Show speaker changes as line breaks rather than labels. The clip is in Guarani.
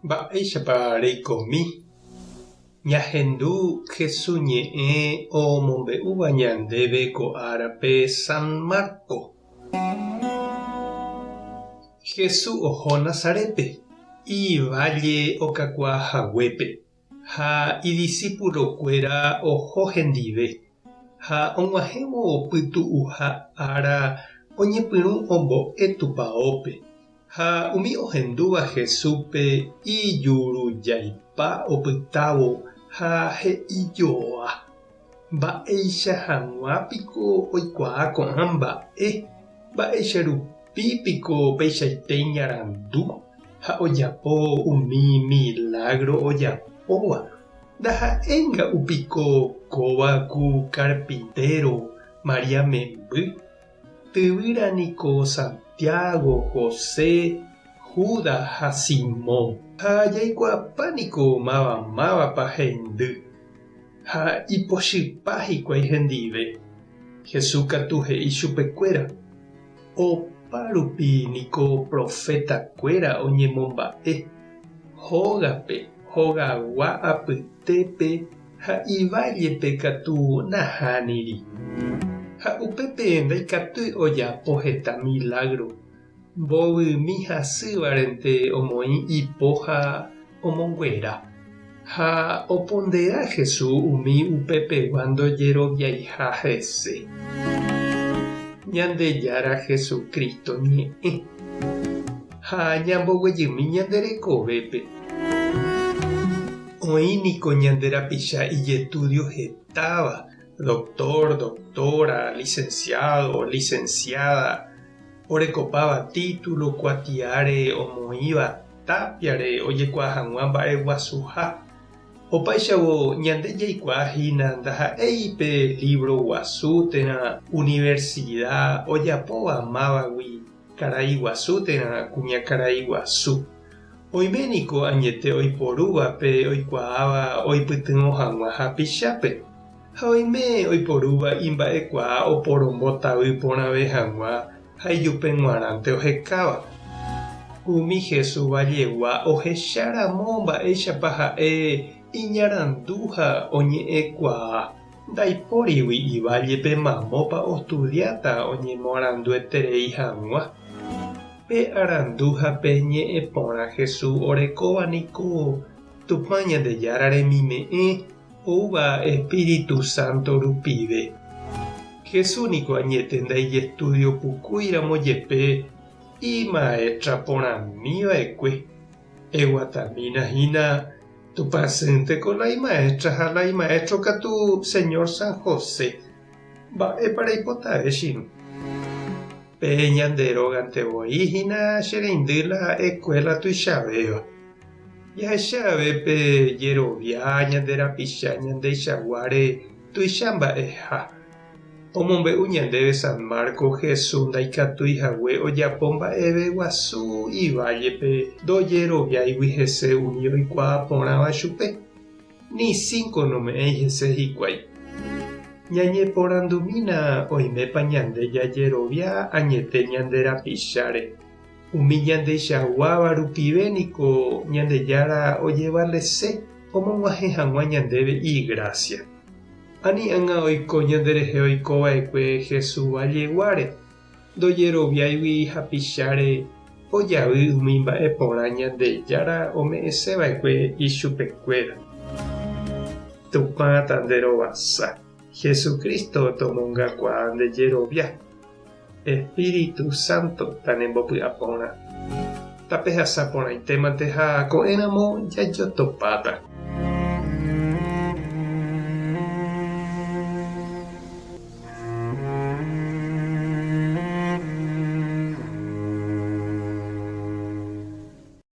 Mba'éichapa reikomi? Ñahendu Hesu ñe'ẽ omombe'úva ñandéve ko árape San Marco. Hesu oho Nazarépe, iválle okakuaa haguépe, ha idisípulokuéra oho hendive. Ha og̃uahẽvo pytu'uha ára oñepyrũ ombo'e tupaópe, ha umi ohendúva Jesúspe ijurujaipa opytávo ha he'ijoa, Mba'éicha hag̃ua piko oikuaa ko'ã mba'e? Mba'éicha rupi piko peichaite iñarandu ha ojapo umi milágro ojapóva? Ndaha'éi nga'u piko kóva ku karpintéro María memby? Tyvýra niko Santiago, José, Judas ha Simón. Ha jaikuaapa niko máva mávapa heindy, ha ipochypa hikuái hendive. Jesús katu he'i chupekuéra, Opa rupi niko profetakuéra oñemomba'e, hógape, hogagua apytépe ha ivállepe katu nahániri. Ha upépe ndaikatúi ojapo heta milágro, mbovymi hasývarente omoĩ ipo ha omonguera. Ha opondera Jesús umi upepegua ndojeroviaiha hese. Ñandejára Jesucristo ñe'ẽ. Ha ñamboguejymi ñande rekovépe. Oĩ niko ñande rapicha ijetudio hetáva, doctor, doctora, licenciado, licenciada, orekopáva título kuatiáre omoĩva tápiare ojekuaa hag̃ua mba'eguasuha. Opáichavo ñande jaikuaa hína ndaha'éi pe lívro guasu térã universida ojapóva mávagui karai guasu térã kuñakarai guasu. Oime niko añete oiporúva pe oikuaáva oipytyvõ hag̃ua hapichápe, ha oime oiporúva imba'ekuaa oporombotavy porãve hag̃ua ha ijupe g̃uarãnte ohekáva. Umi Jesús vallegua ohecha ramo mba'éichapa ha'e iñarandu ha oñe'ẽkuaa, ndaipórigui ivállepe mamópa ostudiáta oñemoarandueterei hag̃ua. Pe arandu ha pe ñe'ẽ porã Jesús orekóva niko Tupã Ñandejára remime'ẽ oúva Espíritu Santo rupive. Jesús niko añete ndaijestudio pukúi ramo jepe imaestra porãmi va'ekue. Eguatamína hína Tupãsýnteko la imaestra ha la imaestro katu Señor San José. Mba'épa reipotave che irũ? Pe ñande rógante voi hína che reindy la escuela tuichavéva. Jahecha ave pe jerovia ñande rapicha ñandeichaguáre tuicha mba'eha. Omombe'u ñandéve San Marcos Jesús ndaikatúi hague ojapo mba'eve guasu ivállepe ndojeroviáigui hese umi oikuaa porãva chupe. Ni cinco nome'ẽi hese hikuái. Ñañeporandumína oimépa ñande jajerovia añete ñande rapicháre. Umi ñandeichaguáva rupive niko Ñandejára ojevalese omog̃uahẽ hag̃ua ñandéve igrásia. Ani ág̃a oiko ñanderehe oikova'ekue Jesús valleguáre, Ndojeroviáigui hapicháre ojavy umi mba'e porã Ñandejára ome'ẽseva'ekue ichupekuéra. Tupã tanderovasa, Jesucristo tomongakuaa nde jerovia, Espíritu Santo tanembopy'aporã. Tapehasa porãitémante ha ko'ẽramo jajotopáta.